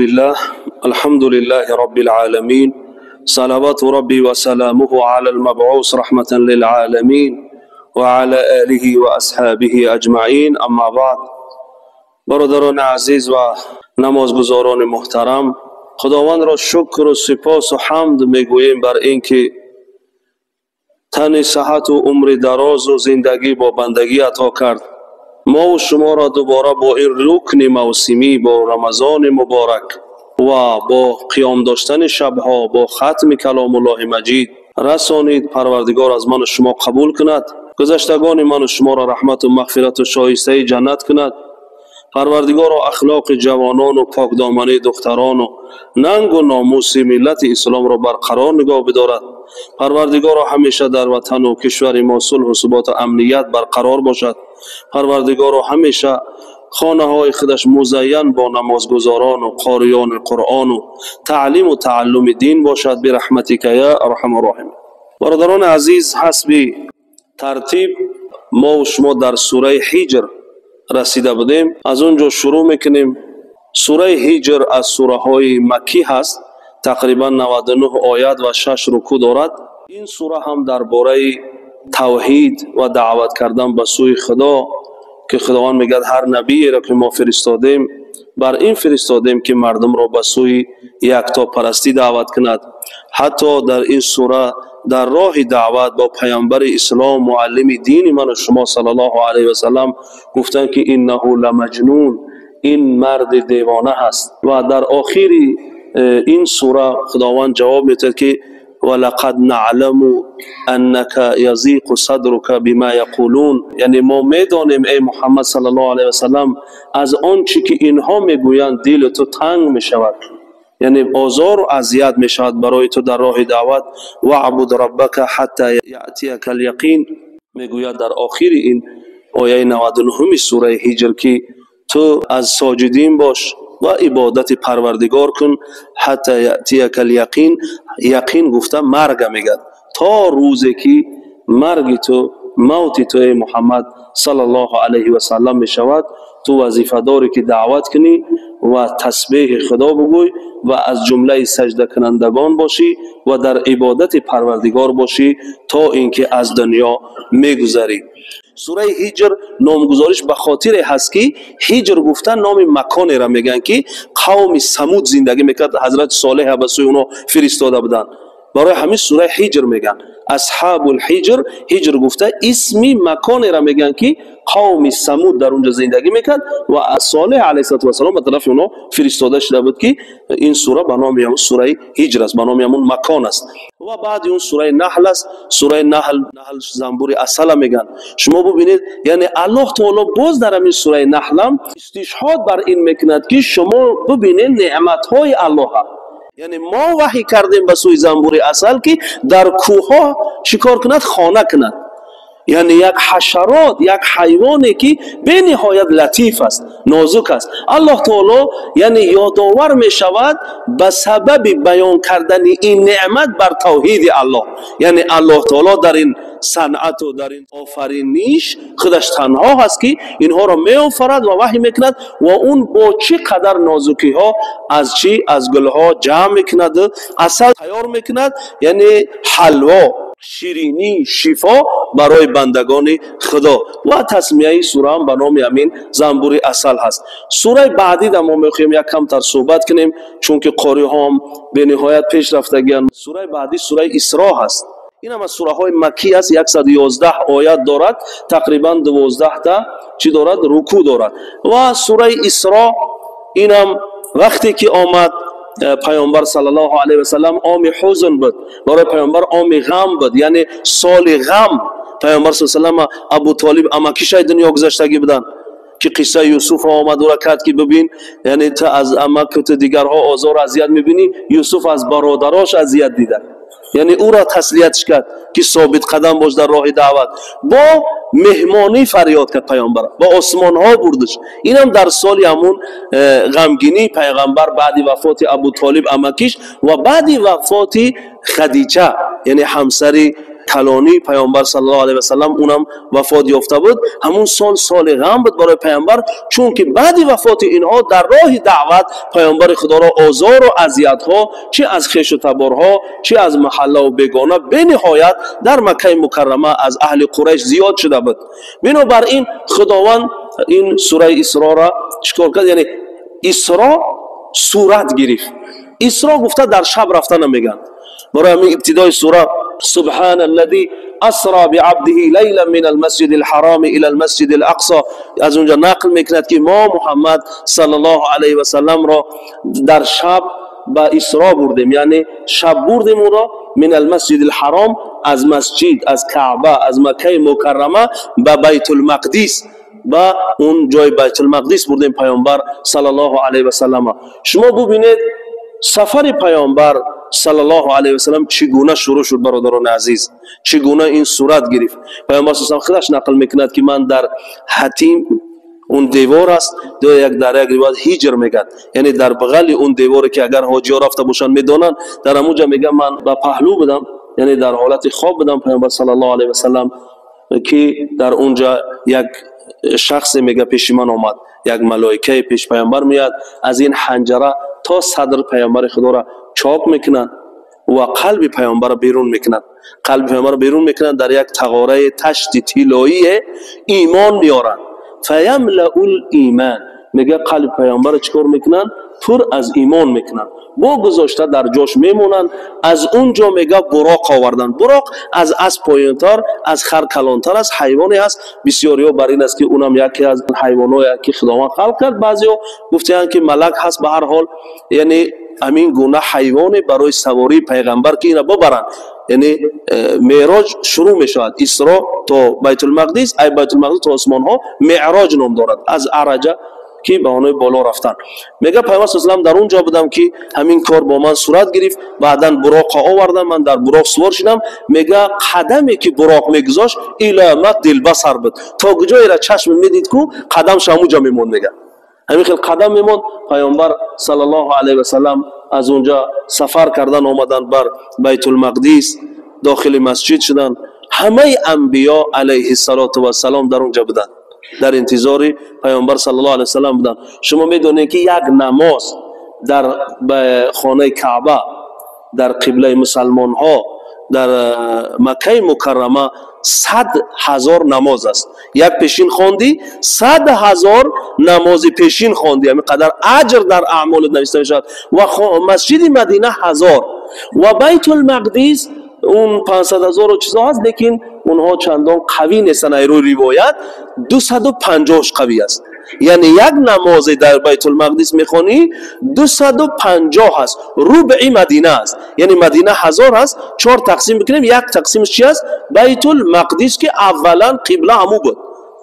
لله الحمد لله رب العالمين صلوات ربي وسلامه على المبعوث رحمة للعالمين وعلى آله وأصحابه أجمعين أما بعد. برادران عزیز و نمازگزاران محترم، خداوند را شکر و سپاس و حمد میگوییم بر اینکه تن صحت و عمر دراز و زندگی با بندگی عطا کرد. ما و شما را دوباره با این رکن موسمی، با رمضان مبارک و با قیام داشتن شبها، با ختم کلام الله مجید رسانید. پروردگار از من و شما قبول کند، گذشتگان من و شما را رحمت و مغفرت و شایسته جنت کند. پروردگار اخلاق جوانان و پاکدامنی دختران و ننگ و ناموس ملت اسلام را برقرار نگاه بدارد. پروردگار همیشه در وطن و کشور ما صلح و ثبات و امنیت برقرار باشد. پروردگار همیشه خانه های خودش مزین با نمازگزاران و قاریان قرآن و تعلیم و تعلم دین باشد برحمتک یا ارحم الراحمین. برادران عزیز، حسب ترتیب ما و شما در سوره حجر رسیده بودیم، از اونجا شروع میکنیم. سوره حجر از سوره های مکی هست، تقریبا 99 آیت و 6 رکوع دارد. این سوره هم درباره توحید و دعوت کردن به سوی خدا که خداوند میگه هر نبی را که ما فرستادیم بر این فرستادیم که مردم را به سوی یکتاپرستی دعوت کند. حتی در این سوره در راه دعوت با پیامبر اسلام، معلم دین من و شما صلی الله علیه و سلم، گفتند که انه لمجنون، این مرد دیوانه هست. و در آخر این سوره خداوند جواب میده که ولقد نعلم انك يضيق صدرك بما يقولون، یعنی ما میدانیم ای محمد صلی الله علیه و سلم از آن چی که اینها میگویند دل تو تنگ میشود، یعنی آزار و اذیت میشود برای تو در راه دعوت. واعبد ربک حتی یأتیک الیقین، میگوید در آخر این آیه 99 سوره حجر که تو از ساجدین باش و عبادت پروردگار کن حتی یأتیک الیقین. یقین گفته مرگ میگد، تا روزی که مرگ تو، موت تو ای محمد صلی الله علیه و سلم میشود، تو وظیفه داری که دعوت کنی و تسبیح خدا بگوی و از جمله سجده کنندگان باشی و در عبادت پروردگار باشی تا اینکه از دنیا میگذری. سوره حجر نامگذاریش به خاطر هست که حجر گفتن نام مکانی را میگن که قوم ثمود زندگی میکرد، حضرت صالح به سوی اونا فرستاده بودن، برای همین سوره حجر میگن. اصحاب الحجر، حجر گفته اسمی مکانی را میگن که قوم ثمود در اونجا زندگی میکرد و صالح علیه السلام به طرف اونا فرستاده شده بود که این سوره به نام همون سوره حجر است، به نام همون مکان است. و بعد اون سوره نحل است. سوره نحل، نحل زنبور عسل میگن. شما ببینید یعنی الله تعالی باز در همین سوره نحل هم استشهاد بر این میکند که شما ببینید نعمت های الله، یعنی ما وحی کردیم به سوی زنبور عسل که در کوه چیکار کند؟ خانه کند. یعنی یک حشرات، یک حیوانی که به نهایت لطیف است، نازک است. الله تعالی یعنی یادآور می شود به سبب بیان کردن این نعمت بر توحید الله. یعنی الله تعالی در این صنعت و در این آفرینش خودش تنها هست که اینها را می آفرد و وحی میکند و اون با چه قدر نازکی ها از چی؟ از گلها جمع میکند، عسل تیار میکند، یعنی حلوا، شیرینی، شفا برای بندگان خدا. و تسمیه سوره هم به نام همین زنبور عسل هست. سوره بعدی در ما میخوایم یک کمتر صحبت کنیم چون که قاری ها هم به نهایت پیش رفتگیان. سوره بعدی سوره اسراء هست. این هم از سوره های مکی است، 111 آیت دارد، تقریبا 12 تا چی دارد؟ رکوع دارد. و سوره اسراء این هم وقتی که آمد پیامبر صلی الله علیه و سلم عام حزن بود، برای پیامبر عام غم بود، یعنی سال غم. پیامبر صلی الله علیه و سلم ابو طالب امکیش دنیا گذشتگی بودن که قصه یوسف آمد و را کرد که ببین، یعنی تا از امکت دیگرها آزار اذیت میبینی، یوسف از برادراش اذیت دیدن، یعنی او را تسلیتش کرد که ثابت قدم باش در راه دعوت. با مهمانی فریاد کرد پیامبر، با آسمان ها بردش. اینم در سال همون غمگینی پیغمبر بعد وفات ابو طالب امکیش و بعد وفات خدیجه، یعنی همسر کلانی پیامبر صلی الله علیه و سلم اونم وفات یافته بود. همون سال سال غم بود برای پیامبر، چون که بعد وفات اینها در راه دعوت پیامبر خدا را آزار و اذیت ها چه از خویش و تبارها چه از محله و بیگانه به نهایت در مکه مکرمه از اهل قریش زیاد شده بود. بنابراین خداوند این سوره اسراء را چیکار کرد؟ یعنی اسراء صورت گرفت. اسراء گفته در شب رفتن میگن. برای همین ابتدای سوره سبحان الذي اسرا بعبده لیلا من المسجد الحرام الى المسجد الاقصى، از اونجا نقل میکند که ما محمد صلی الله علیه و سلم را در شب به اسراء بردیم، یعنی شب بردیم او را من المسجد الحرام، از مسجد، از کعبه، از مکه مکرمه به بیت المقدس، به اون جای بیت المقدس بردیم پیامبر صلی الله علیه و سلم. شما ببینید سفر پیامبر صلی الله علیه و سلم چگونه شروع شد برادران عزیز، چگونه این صورت گرفت. پیامبر صلی الله علیه و سلم خودش نقل میکند که من در حتیم، اون دیوار است، یک در یک روایت هجر میگن، یعنی در بغل اون دیواری که اگر حاجی ها رفته باشن میدونن، در اونجا میگه من به پهلو بودم، یعنی در حالت خواب بودم پیامبر صلی الله علیه و سلم، که در اونجا یک شخص میگه پیش من آمد، یک ملائکه پیش پیامبر میاد، از این حنجره تا صدر پیامبر خدا را چاک میکنن و قلب پیامبر را بیرون میکنن. قلب پیامبر را بیرون میکنن، در یک تغاره تشت طلایی ایمان میارن. فیملأ الایمان، میگه قلب پیامبر چیکار میکنن؟ پر از ایمان میکنن. با گذاشته در جاش میمونن. از اونجا میگه براق آوردن. براق از اسب پایینتر، از خر کلانتر است، حیوانی هست. بسیاری بر این است که اونم یکی از حیوانایی که خداوند خلق کرد. بعضیا گفتن که ملک هست. به هر حال یعنی همین گونه حیوان برای سواری پیغمبر که اینا ببرن، یعنی معراج شروع میشود. اسراء تا بیت المقدس، ای بیت المقدس تا آسمان ها معراج نام دارد، از عرجه که به آنهای بالا رفتن. میگه پیامبر صلی الله علیه و سلم در اونجا بودم که همین کار با من صورت گرفت. بعدا براق آوردم، من در براق سوار شدم. میگه قدمی که براق میگذاشت الی مد البصر بود، تا کجایی را چشم میدید کو قدمش همونجا میموند. میگه همین خیلی قدم میموند. پیامبر صلی الله علیه و سلم از اونجا سفر کردن، آمدن بر بیت المقدس، داخل مسجد شدن. همه انبیا علیه الصلاة والسلام در اونجا بودن، در انتظار پیامبر صلی الله علیه و سلم بودن. شما میدونید که یک نماز در خانه کعبه، در قبله مسلمان ها، در مکه مکرمه 100,000 نماز است. یک پیشین خواندی 100,000 نماز پیشین خواندی، همین قدر اجر در اعمالت نوشته میشود. و مسجد مدینه 1000 و بیت المقدس اون 500,000 و چیزا هست، لیکن اونها چندان قوی نیستن. ایرو روایت 250 قوی است. یعنی یک نماز در بیت المقدس میخوانی 250 هست، ربع مدینه است. یعنی مدینه 1000 هست، 4 تقسیم بکنیم، یک تقسیمش چی است؟ بیت المقدس که اولا قبله همو بود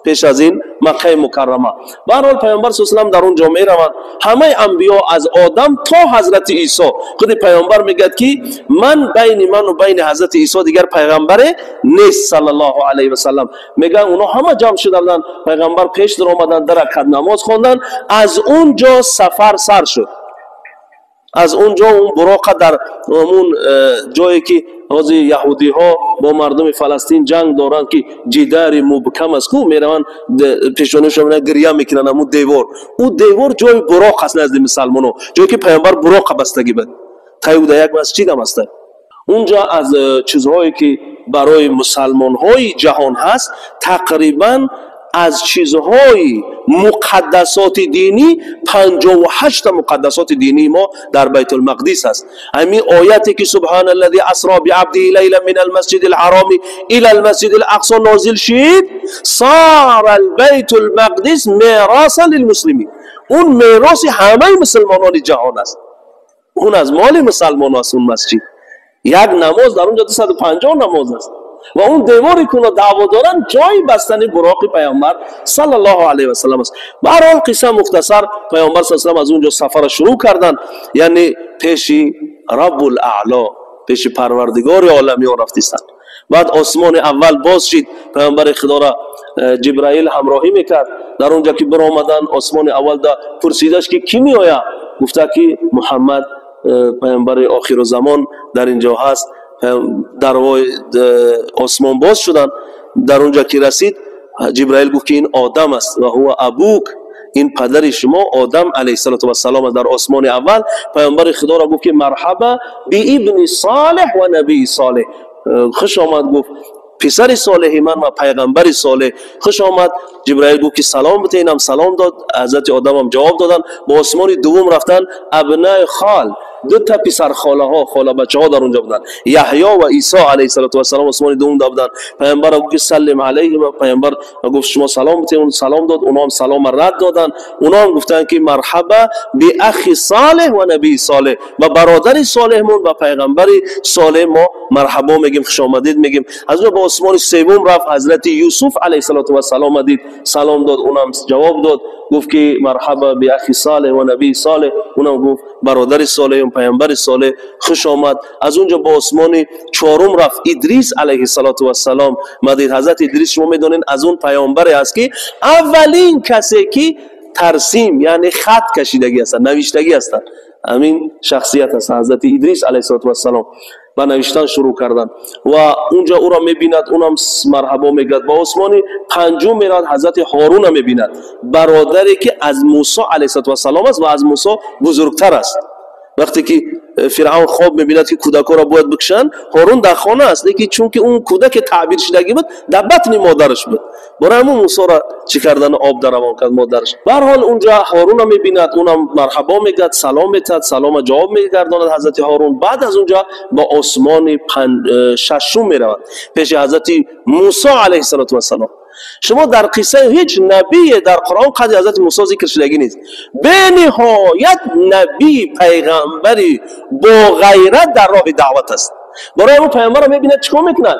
پیش از این مکه مکرمه. به هر حال پیامبر صلی الله علیه و سلم در اونجا میروند. همه انبیا از آدم تا حضرت عیسی، خود پیامبر میگه که من بین من و بین حضرت عیسی دیگر پیغمبر نیست صلی الله علیه و سلم. میگن اونا همه جمع شده بودن، پیغمبر پیش در آمدن، در رکعت نماز خواندن. از اونجا سفر سر شد. از اونجا اون براق در اون جایی که حاضر یهودی ها با مردم فلسطین جنگ دارند که جدار مبکم است، کو میروند پیشونیشون گریه میکنن همون دیوار. او دیوار جای براق است نزد مسلمانو، جایی که پیامبر براق بستگی بود. تای در یک مسجد هم است. اونجا از چیزهایی که برای مسلمان های جهان هست، تقریبا از چیزهای مقدسات دینی 58 مقدسات دینی ما در بیت المقدس است. همین آیتی که سبحان الذي اسرا بعبده لیلا من المسجد الحرام الى المسجد الاقصى نازل شد، صار البیت المقدس میراثا للمسلمین. اون میراث همه مسلمانان جهان است، اون از مال مسلمان است. اون مسجد یک نماز در اونجا 250 نماز است. و اون دیواری که اونا دعوا دارن جای بستن براق پیامبر صلی الله علیه و سلم است. به هر حال قصه مختصر، پیامبر صلی الله علیه و سلم از اونجا سفر شروع کردن، یعنی پیش رب الاعلا، پیش پروردگار عالمیان رفتیستن. بعد آسمان اول باز شد، پیامبر خدا را جبرائیل همراهی میکرد. در اونجا که برآمدن آسمان اول دا پرسیدش که کی میآید، گفته که محمد پیامبر آخر زمان در اینجا هست. Дарвои осмон боз шуданд. Дар онҷа ки расид, Ҷибраил гуфт ки ин Одам аст, ва ҳува абук, ин падари шумо Одам алайҳиссалоту вассалом аст. Дар осмони аввал паёмбари худоро гуфт ки марҳаба биибни солеҳ ва набии солеҳ, хуш омад, гуфт писари солеҳи ман ва пайғамбари солеҳ, хуш омад. Ҷибраил гуфт ки салом бите, инам салом дод, ҳазрати Одамам ҷавоб доданд. Ба осмони дуввум рафтанд, абнаи хол, ду та писархолаҳо, холабачаҳо дар онҷо буданд, Яҳё ва Исо алайҳиссалоту вассалом осмони дуввум да буданд. Пайғамбар гуфт ки саллим алайҳим, пайғамбар гуфт шумо салом бите, он салом дод, онҳо ҳам салома рад доданд. Онҳо ҳам гуфтанд ки марҳаба биахи солеҳ ва набии солеҳ, ба бародари солеҳмон, ба пайғамбари солеҳ мо марҳабо мегим, хушомадид мегим. Аз онҷо ба осмони севум рафт, ҳазрати Юсуф алайҳиссалоту вассалом дид, салом дод, онам ҷавоб дод, гуфт ки марҳаба биахи солеҳ ва набии солеҳ, онам гуфт бародари солеҳ, пайғамбари солеҳ, хуш омад. Аз онҷо ба осмони чорум рафт, Идрис алайҳиссалоту вассалом мадид. Ҳазрати Идрис шумо медонед аз он пайғамбаре аст ки аввалин касе ки тарсим, яъне хат кашидагӣ ҳастанд, навиштагӣ ҳастанд, ҳамин шахсият аст ҳазрати Идрис алайҳиссалоту вассалом. Ба навиштан шурӯъ карданд ва унҷа ӯро мебинад, унам марҳабо мегӯяд. Ба осмони панҷум меравад, ҳазрати Ҳоруна мебинад, бародаре ки аз Мусо алайҳиссалоту вассалом аст ва аз Мусо бузургтар аст. Вақте ки Фиръавн хоб мебинад ки кӯдакҳоро бояд бикушанд, Ҳорун дар хона аст, лекин чунки он кӯдаке таъбиршудагӣ буд, дар батни модараш буд, барои ҳамун Мусоро чӣ кардан, об даравон кард модараш. Ба ҳар ҳол унҷа Ҳоруна мебинад, унам марҳабо мегӯяд, салом метаҳад, салома ҷавоб мегардонад ҳазрати Ҳорун. Баъд аз унҷа ба осмони шашум меравад, пеши ҳазрати Мусо алайҳиссалоту вассалом. Шумо дар қиссаи ҳеҷ набие дар Қуръон қадри ҳазрати Мусо зикр шудагӣ нест. Бениҳоят набӣ пайғамбари бо ғайрат дар роҳи даъват аст. Барои ҳамон пайғамбарро мебинад, чӣ кор мекунад?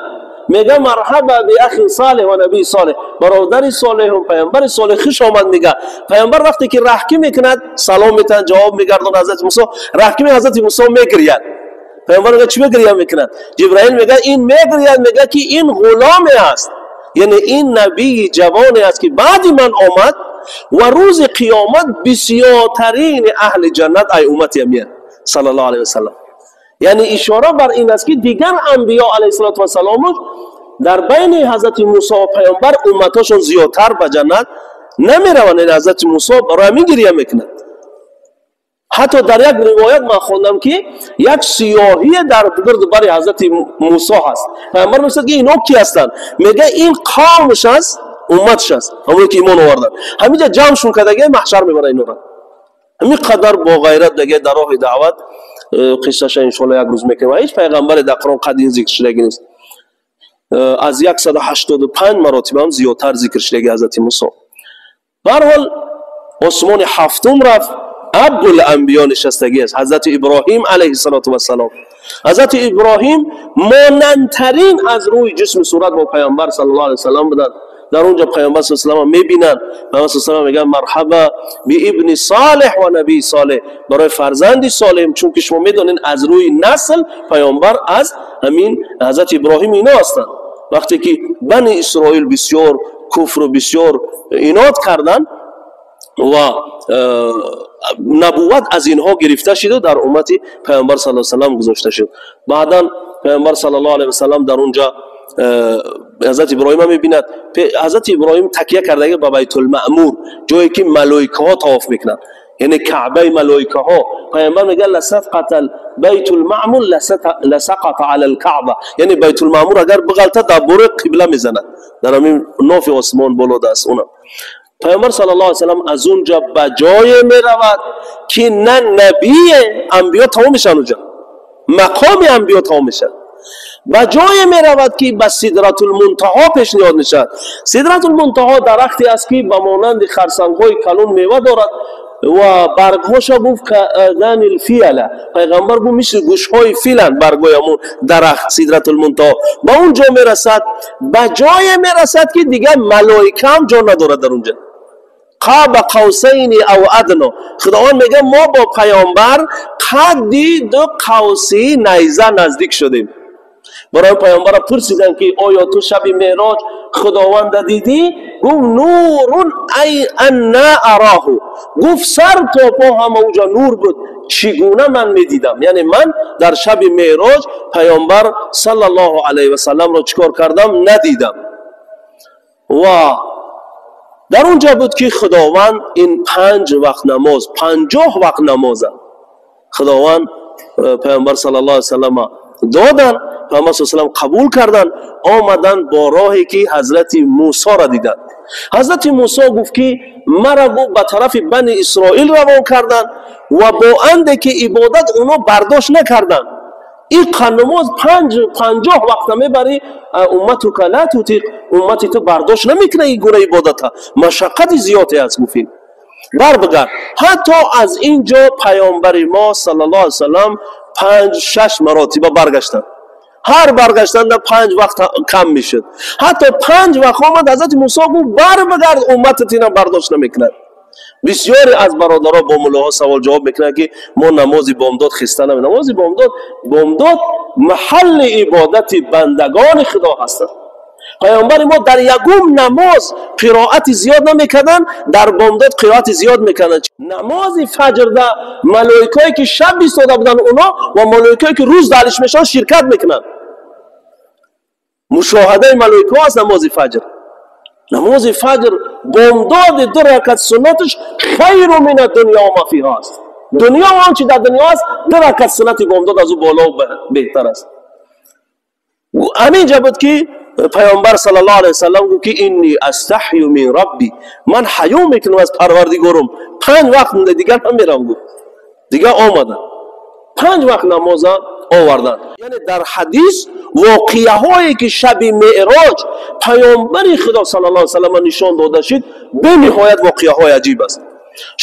Мега марҳаба биахи солеҳ ва набии солеҳ, бародари солеҳу пайғамбари солеҳ, хуш омад мега. Пайғамбар вақте ки раҳкӣ мекунад, салом метаҳад, ҷавоб мегардонад ҳазрати Мусо. Раҳкӣ ҳазрати Мусо мегиряд. Пайғамбар мега чӣ мегиря мекунад? Ҷибраил мега ин мегиряд, мега ки ин ғуломе аст, яъне ин набии ҷавоне аст ки баъди ман омад ва рӯзи қиёмат бисёртарини аҳли ҷаннат ай уммати амия саллаллоҳу алайҳи васаллам. Яъне ишора бар ин аст ки дигар анбиё алайҳиссалоту вассалом дар байни ҳазрати Мусо ва пайғамбар умматҳошон зиёдтар ба ҷаннат намераванд. Яъне ҳазрати Мусо барои ҳамин гиря мекунад. Ҳатто дар як ривоят ман хондам ки як сиёҳие дар гирду бари ҳазрати Мусо ҳаст. Пайғамбар мегӯяд ки инҳо ки ҳастанд? Мегӯяд ин қавмш аст, умматш аст, ҳамоне ки имон оварданд. Ҳаминҷа ҷамъшон кардагия, маҳшар мебарад инҳоро. Ҳамин қадар бо ғайрат дагия дар роҳи даъват. Қиссаша иншоалло як рӯз мекунем. Ҳеҷ пайғамбаре дар Қуръон қад ин зикр шудагӣ нест. Аз 185 маротиба ҳам зиёдтар зикр шудагӣ ҳазрати Мусо. Ба ҳар ҳол осмони ҳафтум рафт, абуланбиё нишастагӣ аст, ҳазрати Иброҳим алайҳиссалоту вассалом. Ҳазрати Иброҳим монандтарин аз рӯи ҷисму сурат бо пайғамбар саллаллоҳу алайҳи васаллам буданд. Дар онҷо пайғамбар саллаллоҳу алайҳи васаллам мебинанд, пайғамбар саллаллоҳу алайҳи васаллам мегӯянд марҳаба биибни солеҳ ва набии солеҳ, барои фарзанди солеҳ, чунки шумо медонед аз рӯи насл пайғамбар аз ҳамин ҳазрати Иброҳим ино ҳастанд. Вақте ки бани Исроил бисёр куфру бисёр инод карданд ва набувват аз инҳо гирифта шуду дар уммати пайғамбар саллаллоҳу алайҳи васаллам гузошта шуд. Баъдан пайғамбар саллаллоҳу алайҳи васаллам дар онҷа ҳазрати Иброҳима мебинад. Ҳазрати Иброҳим такя кардаги ба Байтулмаъмур, ҷое ки малоикаҳо тавоф мекунанд, яъне каъбаи малоикаҳо. Пайғамбар мегӯяд ласақата байтулмаъмур ласақата ала алкаъба, яъне Байтулмаъмур агар биғалтад дар бораи қибла мезанад, дар ҳамин нофи осмон болода аст унам. Пайғамбар саллаллоҳу алайҳи васаллам аз он ҷо ба ҷое меравад ки на набие, анбиё тамом мешаванд, онҷо мақоми анбиё тамом мешавад. Ба ҷое меравад ки ба Сидратулмунтаҳо пешниҳод мешавад. Сидратулмунтаҳо дарахте аст ки ба монанди харсангҳои калон мева дорад ва баргҳоша гуфт каъданил фияла, пайғамбар гуфт мисли гӯшҳои филанд баргҳои ҳамон дарахт Сидратулмунтаҳо. Ба он ҷо мерасад, ба ҷое мерасад ки дигар малоика ҳам ҷо надорад дар он ҷо. Қаба қавсайни ав адно, Худованд мегӯяд мо бо пайғамбар қадди ду қавси найза наздик шудем. Барои пайғамбарро пурсиданд ки оё ту шаби меъроҷ Худованда дидӣ? Гуфт нурун ай анна ароҳу, гуфт сар то по ҳама уҷа нур буд, Чӣ гуна ман медидам? Яъне ман дар шаби меъроҷ Пайғамбар саллаллоҳу алайҳи васалламро чӣ кор кардам? Надидам. Ва дар он ҷо буд, ки Худованд ин 5 вақт намоз, 50 вақт намоза Худованд Пайғамбар саллаллоҳу алайҳи васаллам додан. Пайғамбар саллаллоҳу алайҳи васаллам қабул кардан, омадан бо роҳе ки Ҳазрати Мусоро диданд. Ҳазрати Мусо гуфт, ки мара гуфт ба тарафи Бани Исроил равон карданд ва бо анде ки ибодат уно бардошт накарданд. Ин намоз 50 вақта мебарӣ, умматука ла тутиқ, уммати ту бардошт намекунад ин гуна ибодата, машаққати зиёде аст, гуфтин барбигард. Ҳатто аз ин ҷо Паёмбари мо саллаллоҳу алайҳи васаллам 5-6 маротиба баргаштанд. Ҳар баргаштанда 5 вақт кам мешуд. Ҳатто 5 вақт омад, Ҳазрати Мусо гуфт: барбигард, умматат ина бардошт намекунад. Бисёре аз бародаро бо муллоҳо савол ҷавоб мекунанд, ки мо намози бомдод хиста наме. Намози бомдод, бомдод маҳалли ибодати бандагони Худо ҳастанд. Паёмбари мо дар ягум намоз қироати зиёд намекарданд, дар бомдод қироати зиёд мекарданд. Намози фаҷрда малоикое ки шаб истода буданд уно ва малоикое ки рӯз далиш мешаванд ширкат мекунанд. Мушоҳадаи малоикаҳо аст намози фаҷр. Намози фаҷр, бомдоди 2 ракат суннаташ хайру мин аддунё ва ма фиҳо аст. Дунё ва он чи дар дунё аст, 2 ракат суннати бомдод аз ӯ боло беҳтар аст. Ҳамин ҷа буд, ки Пайғамбар саллаллоҳу алайҳи васаллам гуфт, ки инни астаҳю мин робби, ман ҳаё мекунам аз Парвардигорум, 5 вақт дигар намерам, гуфт. Дигар омаданд, 5 вақт намоза оварданд. Яъне дар ҳадис воқеаҳое ки шаби меъроҷ Паёмбари Худо саллаллоҳу алайҳи васаллам нишон дода шуд, бениҳоят воқеаҳои аҷиб аст.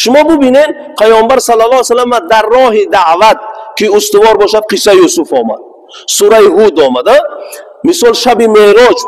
Шумо бубинед, Паёмбар саллаллоҳу алайҳи васаллам дар роҳи даъват ки устувор бошад, қиссаи Юсуф омад, сураи Ҳуд омад. Мисол, шаби меъроҷ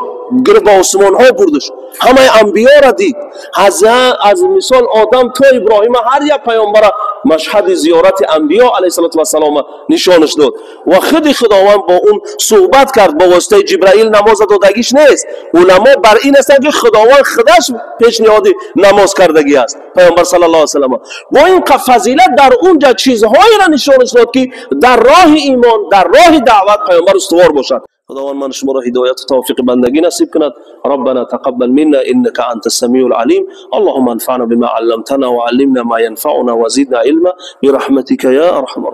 гирифт, ба осмонҳо бурдаш, ҳамаи анбиёра дид, аз мисол Одам то Иброҳима, ҳар як паёмбара машҳади зиёрати анбиё алайҳиссалоту вассалом нишонаш дод ва худи Худованд бо он суҳбат кард бо воситаи Ҷибраил. Намоза додагиш нест. Уламо бар ин ҳастанд, ки Худованд худаш пешниҳоди намоз кардагӣ аст Паёмбар саллаллоҳу алайҳи васаллам. Бо ин фазилат дар он ҷа чизҳоеро нишонаш дод, ки дар роҳи имон, дар роҳи даъват Паёмбар устувор бошад. Худованд ман шуморо ҳидоят ва тавфиқи бандагӣ насиб кунад. Раббана тақаббал минна иннака анта самиул алим. Аллоҳумма анфаъна бима алламтана ва аллимна ма янфаъуна ва зидна илма бирахматика я арҳамар.